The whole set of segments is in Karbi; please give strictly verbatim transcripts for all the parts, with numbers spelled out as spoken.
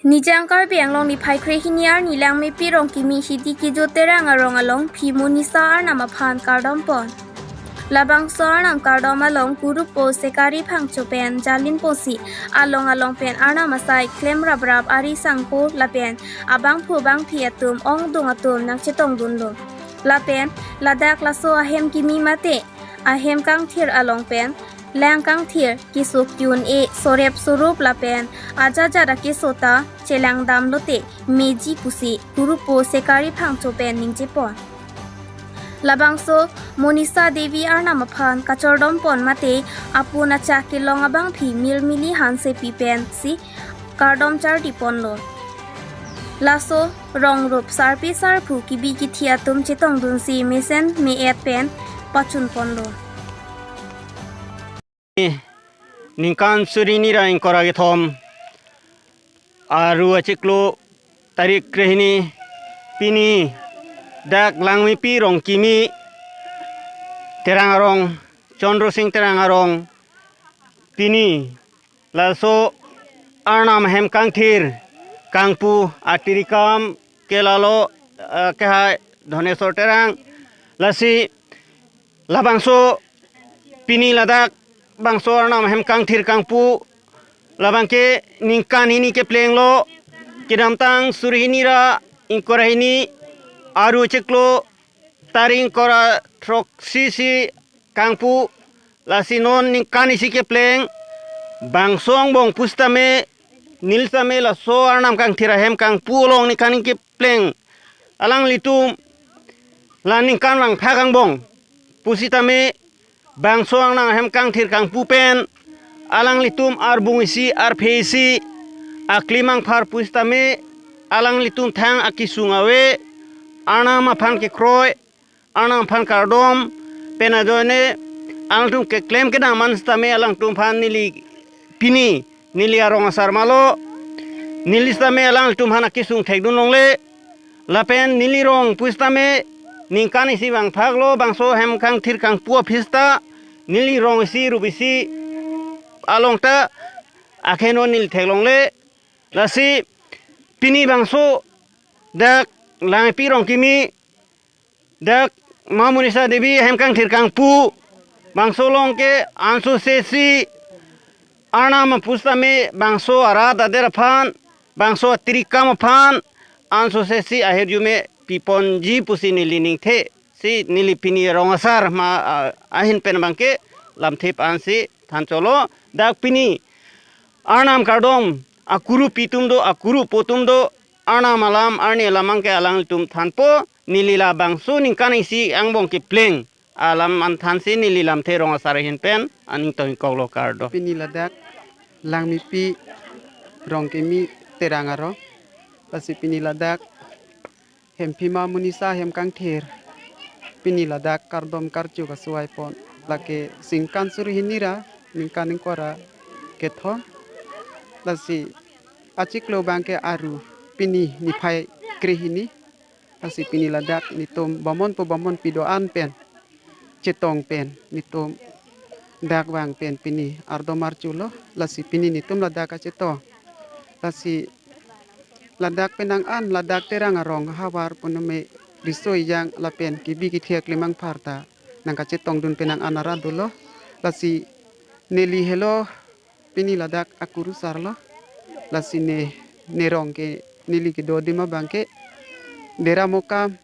Nijang Karbi Anglong niphai krehini arni Langmepi Rongkimi Hidi Kijo Terang arong along Phi Monisa arnam aphan kardom pon. Labangso arnam kardom along kurupo Sekari Phangcho pen jalin ponsi along along pen arnam asai klem raprap ari sangho lapen abangphu bangphi atum ongdung atum nangchetong dunlo. Lapen ladak laso ahem kimi mate ahem kangthir along pen lang kangthir keso ki-un-e sorep sorup lapen ajat ajat akeso ta chelang damlote meji pusi kurupo Sekari Phangcho pen ningje pon. Labangso Monisa Devi arnam aphan kachordom pon mate apun achak kelong abangphi Mirmili Hansepi pensi kardom chardi ponlo. Laso rong rup sarpi sarpo kibi kithi atum chetong dunsi mesen me-et pen pachun ponlo. Ningkan suri hini ra ingkoi ra kethom Aru achiklo tarik krehini, pini dak Langmepi Rongkimi Terang arong, Chandra Sing Terang arong, pini laso arnam hem kangthir kangpu atirikam ke lalo, eh, kehai Dhoneswar Terang. Lasi labangso pini ladak bangso arnam hem kangthir kangpu labangke ningkan hini keplenglo, kedamtang suri hini ra ingkoi ra hini Aru achiklo tarik ingkoi ra throksi si kangpu, lasi non ningkan isi kepleng bangso angbong pusitame neli sitame laso arnam kangthir ahem kangpu along ningkan kepleng alanglitum la ningkan vangphak angbong pusitame bangso arnam ahem kangthir kangpu pen alanglitum arbung isi arphe isi aklim angphar pusitame alanglitum thang akesung ave, arnam aphan kekroi, arnam aphan kardom pen ajoine alangtum keklem kedam an sitame alangtum aphan neli pini neli arong asar malo, neli sitame alangtum aphan akesung thekdun longle. Lapen neli rong pusitame ningkan isi vangphaklo bangso hem kangthir kangpu aphi sita, neli rong isi rup isi along ta akheno neli theklongle. Lasi pini bangso dak Langmepi Rongkimi dak Ma Monisa Devi hem kangthir kangpu bangso along ke anso sesi arnam pusitame bangso arat ader aphan, bangso atirikam aphan anso sesi ahirjume piponji pusi neli ningthe si neli pini rong asar ma, ah, ahin pen abangke lamthe pu-an si thancholo. Dak pini arnam kardom akurupi atum do, akurupo atum do, arnam alam arni alam abangke alangtum thanpo, neli labangso ningkan isi angbong kepleng alam an thansi neli lamthe rong asar ahin pen aning tong koklo, kardom. Pini ladak Langmepi Rongkimi Terang arong, lasi pini ladak Hemphi Ma Monisa hem kangthir pini ladak kardom karju kasuai pon, lake ningkan suri hini ra ningkan ingkoi ra kethom, lasi achiklo abangke Aru, pini niphai krehini. Lasi pini ladak netum bamonpo bamonpi do-an pen chetong pen netum dak vang pen pini ardom arjulo. Lasi pini netum ladak kachetong, lasi ladak penang an, ladak Terang arong ahavar punome riso ejang lapen kibi kithi aklim angphar ta nangkachetongdun penang an arat dolo. Lasi neli helo pini ladak akurusar lo. Lasi ne, ne rong ke neli kedo adim abangke Dera Mokam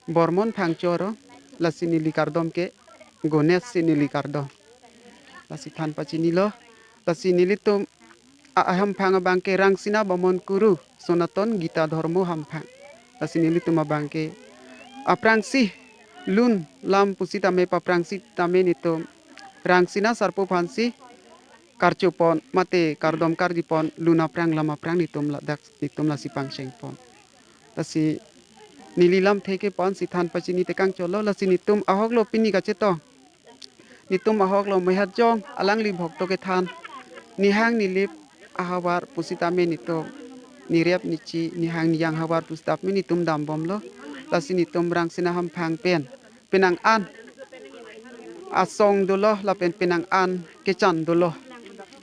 Bormon Phangcho arong, lasi neli kardom ke Gonesh si neli kardom. Lasi than pachinilo, lasi nelitum a-, ahamphang abangke Rangsina Bamon Kuru, Sonaton Gita Dhormo hamphang. Lasi nelitum abangke aphrangsi lun lam pusitame, paphrangsi tame netum Rangsina Sarpo aphansi karchupon mate kardom karjipon lun aphrang lam aphrang netum ladak netum lasi pangchengpon. Lasi neli lamthe kepu-an si than pachini tekang cholo, lasi netum ahoklo pini kachetong. Netum ahoklo Mehatjong alangli bhokto kethan. Nihang nelip ahavar pusitame netum, nerep nechi, nihang nijang havar pusitame netum dambomlo. Lasi netum Rangsina hamphang pen penang an asong dolo lapen penang an kechan dolo.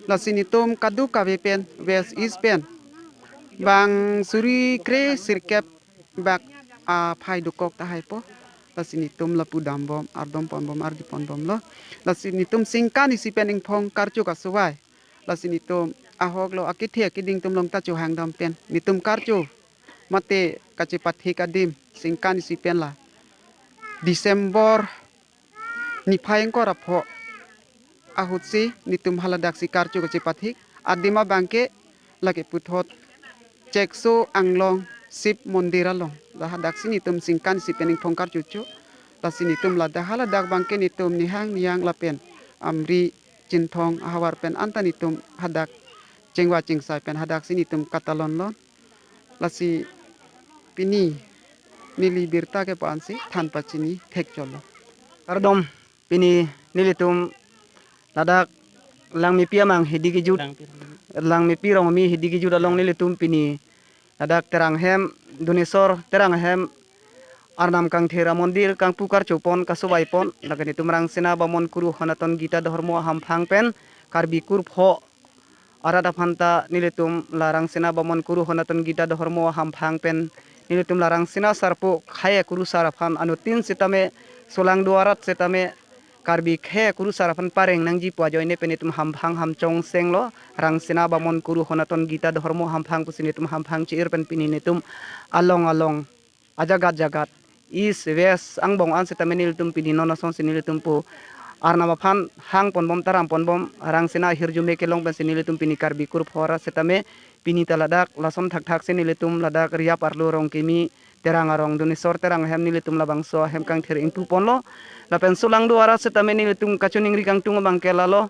Lasi netum kadokave pen West East pen Bang suri kre sirkep bak aphai dokok tahai po. Lasi netum lapu dambom, ardom ponbom, ardi ponbomlo. Lasi netum singkan isi pen ingphong karcho kasuvai. Lasi netum ahoklo akethe akeding atum along ta chohangdam pen netum karcho mate kachepathik adim singkan isi pen la December niphai ingkoi ra pho ahutsi netum haladak si karcho kachepathik adim abangke lake puthot Chekso Anglong Shiv Mondir along. La hadak si netum singkan isi pen ingphong karcho cho. Lasi netum ladak haladak abangke netum nihang niyang lapen amri chinthong ahavar pen anta netum hadak chingva chingsai pen hadak si netum katalon lon. Lasi pini neli birta ke pansi than pachini thek cholo. Kardom, pini nelitum ladak Langmepi amang hidi kejut, Langmepi Rongmi hidi kejut along nelitum pini ladak Terang ahem, Dunesor Terang ahem Arnam kangthir amondir kangpu karcho pon kasuvai pon, lapen netum Rangsina Bamon Kuru Honaton Gita Dhormo Hamphang pen Karbi kurpho arat aphan ta nelitum la Rangsina Bamon Kuru Honaton Gita Dhormo Hamphang pen nelitum la Rangsina Sarpo Khaya Kurusar aphan anuttin sitame solangdo arat sitame Karbi Khaya Kurusar aphan pareng nangji pu ajoine pen netum hamphang hamchong senglo. Rangsina Bamon Kuru Honaton Gita Dhormo Hamphang pusi netum hamphang chi-ir pen pini netum along along ajagat jagat, east west angbong an sitame nelitum pini non asonsi nelitum pu Arnam aphan hang ponbom taram ponbom Rangsina ahirjume kelong pensi nelitum pini Karbi kurpho arat sitame pini ta ladak lason thakthak si nelitum ladak Riap arlo Rongkimi Terang arong Dunesor Terang ahem nelitum labangso ahem kangthir ingpu ponlo. Lapen solangdo arat sitame nelitum kachiningri kangtung abangke lalo,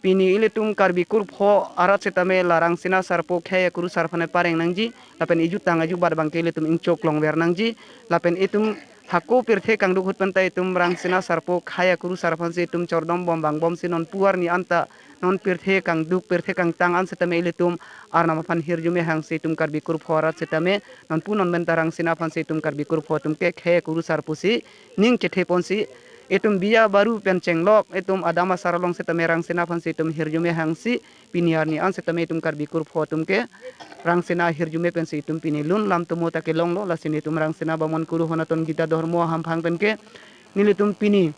pini ilitum Karbi kurpho arat sitame la Rangsina Sarpo Khaya Kurusar aphan pareng nangji, lapen ejutang ajubat abangke ilitum ingchok longver nangji, lapen itum hako pirthe kangduk ahut pen ta itum Rangsina Sarpo Khaya Kurusar aphansi itum chordombom vangbomsi non pu arni anta non pirthe kangduk pirthe kangtang an sitame ilitum Arnam aphan hirjume hangsi itum Karbi kurpho arat sitame non pu non pen ta Rangsina aphansi itum Karbi kurpho atum ke Khaya Kurusar pusi ning chethe ponsi itum biya baru pen chenglok itum adam asar along sitame Rangsina aphansi itum hirjume hangsi pini arni an sitame itum Karbi kurpho atum ke Rangsina hirjume pensi itum pini lun lam tomo ta kelonglo. Lasi netum Rangsina Bamon Kuru Honaton Gita Dhormo Hamphang pen ke nelitum pini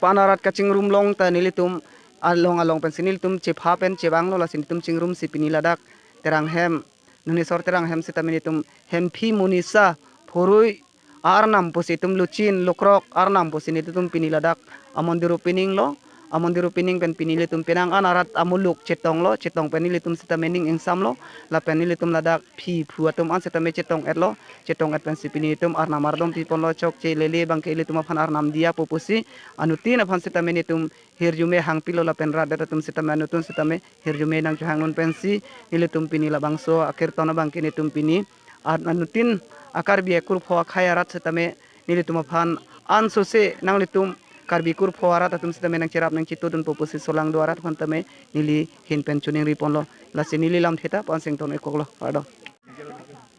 pan arat kachingrum long ta nelitum along along pensi nelitum chepha pen chevanglo. Lasi netum chingrumsi pini ladak Terang ahem, Dunesor Terang ahem sitame netum Hemphi Monisa Phorui Arnam pusi itum Luchin Lukrok Arnam pusi nelitum pini ladak amondir opening lo. Amondir opening pen pini nelitum penang an arat amuluk chetonglo, chetong pen nelitum sitame ning ingsamlo. Lapen nelitum ladak phi phu atum an sitame chetong etlo, chetong et pensi pini itum Arnam ardom pi ponlo, chokche lele abangke ilitum aphan Arnam diya po pusi anuttin aphan sitame netum hirjume hangpilo lapen rat det atum sitame anuttin sitame hirjume nangchohang non pensi nelitum pini labangso akirton abangke netum pini an-, anuttin a-Karbi akurpho akhei arat sitame nelitum aphan ansose nanglitum Karbi kurpho arat atum sitame nangcherap nangchitudun po pusi solangdo arat aphan tame neli ahin pen chiningri ponlo. Lasi neli lamthe ta pansington ekoklo. Kardom.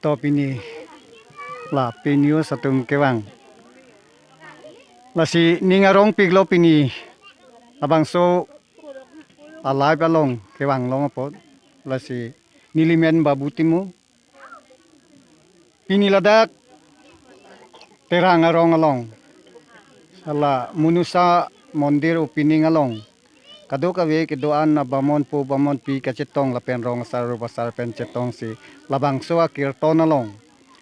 To pini la pini news atum kevang. Lasi ning arongpiklo pini labangso a-live along kevang long apot. Lasi neli men Babu Timung. Pini ladak Terang arong along, hala Monisa Mondir opening along kadokave kedo-an abamon po bamonpi kachetong lapen rong asar rup asar pen chetongsi labangso akirton along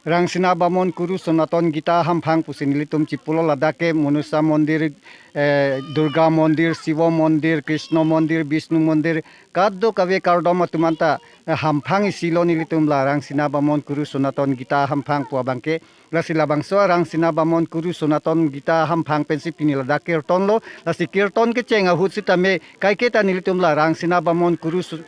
Rangsina Bamon Kuru Sonaton Gita Hamphang pusi nelitum chipulo. Ladak ke Monisa Mondir, eh, Durga Mondir, Sivo Mondir, Krishna Mondir, Vishnu Mondir, kadokave kardom atum anta, eh, hamphang isilo nelitum la Rangsina Bamon Kuru Sonaton Gita Hamphang pu abangke. Lasi labangso Rangsina Bamon Kuru Sonaton Gita Hamphang pensi pini ladak kirton lo. Lasi kirton kecheng ahut sitame kaiketa nelitum la Rangsina Bamon Kuru su-,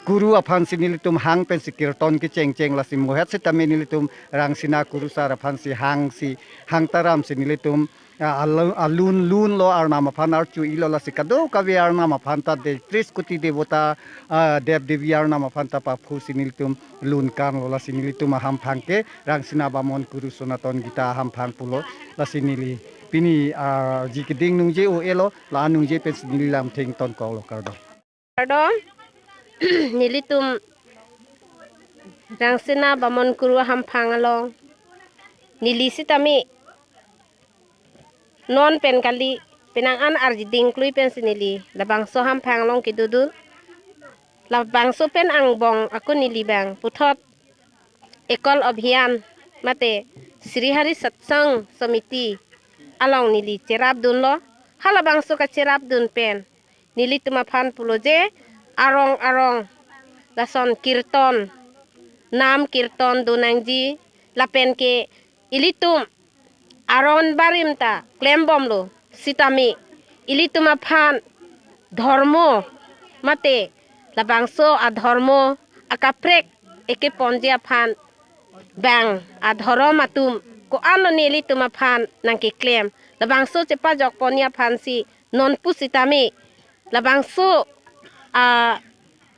Kuru aphansi nelitum hang pensi kirton kecheng cheng. Lasi mohet sitame nelitum Rangsina Kurusar aphansi hangsi hang taramsi nelitum, ah, alu-, alun lunlo, Arnam aphan archu-ilo. Lasi kadokave Arnam aphan ta de tris koti devota, ah, dev devi Arnam aphan ta paphusi nelitum lun kanlo. Lasi nelitum ahamphang ke Rangsina Bamon Kuru Sonaton Gita Hamphang pulo. Lasi neli pini, ah, ji keding nungje o elo, la nungje pensi neli lamthe ingtonkoklo. Kardom. Kardom. Nelitum Rangsina Bamon Kuru ahamphang along neli sitame non pen kali, penang an arjiding klui pensi neli labangso ahamphang along kedodun. Labangso pen angbong ako neli bang puthot Ekol Abhiyan mate Sri Hari Satsang Samiti along neli cherapdunlo. Halabangso kacherapdun pen nelitum aphan pulo je arong arong lason kirtan, nam kirtan do nangji, lapen ke ilitum aron barim ta klembomlo sitame ilitum aphan dhormo mate labangso adhormo akaprek ekeponji aphan bang adhorom atum ko-an lo nelitum aphan nangkeklem, labangso chepajokponji aphansi non pusitame labangso a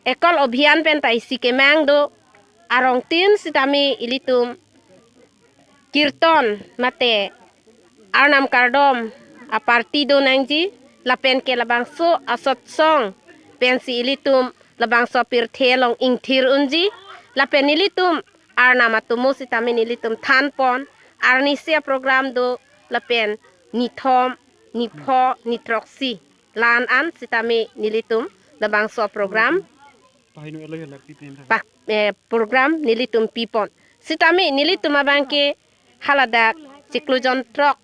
Ekol Abhiyan pen ta isi kemang do, arongtin sitame ilitum kirtan mate arnam kardom a party do nangji, lapen ke labangso asatsang pensi ilitum labangso pirthe along ingthir unji, lapen nelitum arnam atomo sitame nelitum thanpon, arnisi aprogram do, lapen nithom, nipho, nithroksi la-an an sitame nelitum labangso program Pahinu elo ya lapi pen ta. Pak, eh, program nelitum pipon. Sitame nelitum abang ke haladak chiklo jon throk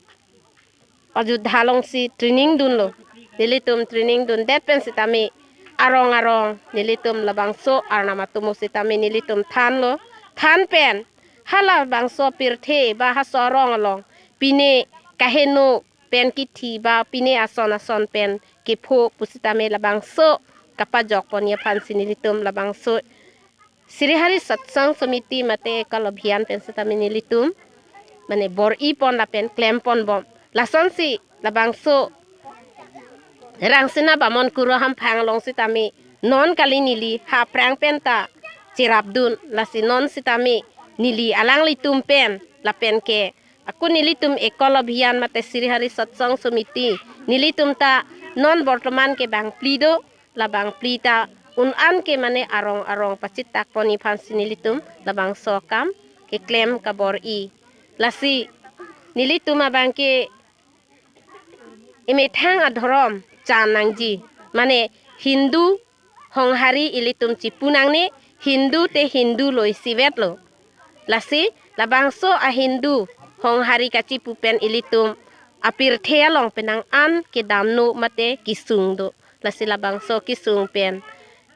Ajodha alongsi training dunlo. Nelitum training dundet pen sitame arong arong nelitum labangso arnam atomo sitame nelitum thanlo. Than pen halabangso pirthe ba haso arong along pine kaheno pen kithi ba pine ason ason pen kepho pusitame labangso kapajokponji aphansi nelitum labangso Sri Hari Satsang Samiti mate Ekol Abhiyan pen sitame nelitum mane bor-ipon lapen klemponbom. Lasonsi labangso Rangsina Bamon Kuru ahamphang along sitame non kali neli ha aphrang pen ta cherapdun, lasi non sitame neli alanglitum pen lapen ke ako nelitum Ekol Abhiyan mate Sri Hari Satsang Samiti nelitum ta non bortoman ke bang phli do, labang phli ta un an ke mane arong arong pachitakponji aphansi nelitum labangso akam keklem kabor-i. Lasi nelitum abang ke emethang adhorom chan nangji. Mane Hindu Honghari ilitum chipu nangne, Hindu te Hindu lo isivet lo. Lasi labangso a Hindu Honghari kachipu pen ilitum apirthe along penang an kedamno mate kesung do. Lasi labangso kesung pen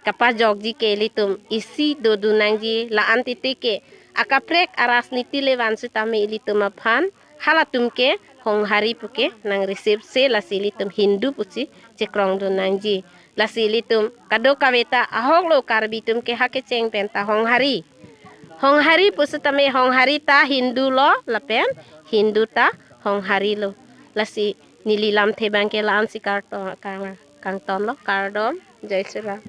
kapajokji ke ilitum isi dodun nangji, la-an titi ke akaprek arajniti levan sitame ilitum aphan halatum ke Honghari puke nang receive se, lasi ilitum Hindu pusi chekrongdun nangji. Lasi ilitum kadokave ta ahok lo, Karbi atum ke ha kecheng pen ta Honghari. Honghari pusitame Honghari ta Hindu lo lapen Hindu ta Honghari lo. Lasi neli lamthe abang ke la-ansi karton, kang, kangtonlo, kardom, Jai Shri Ram.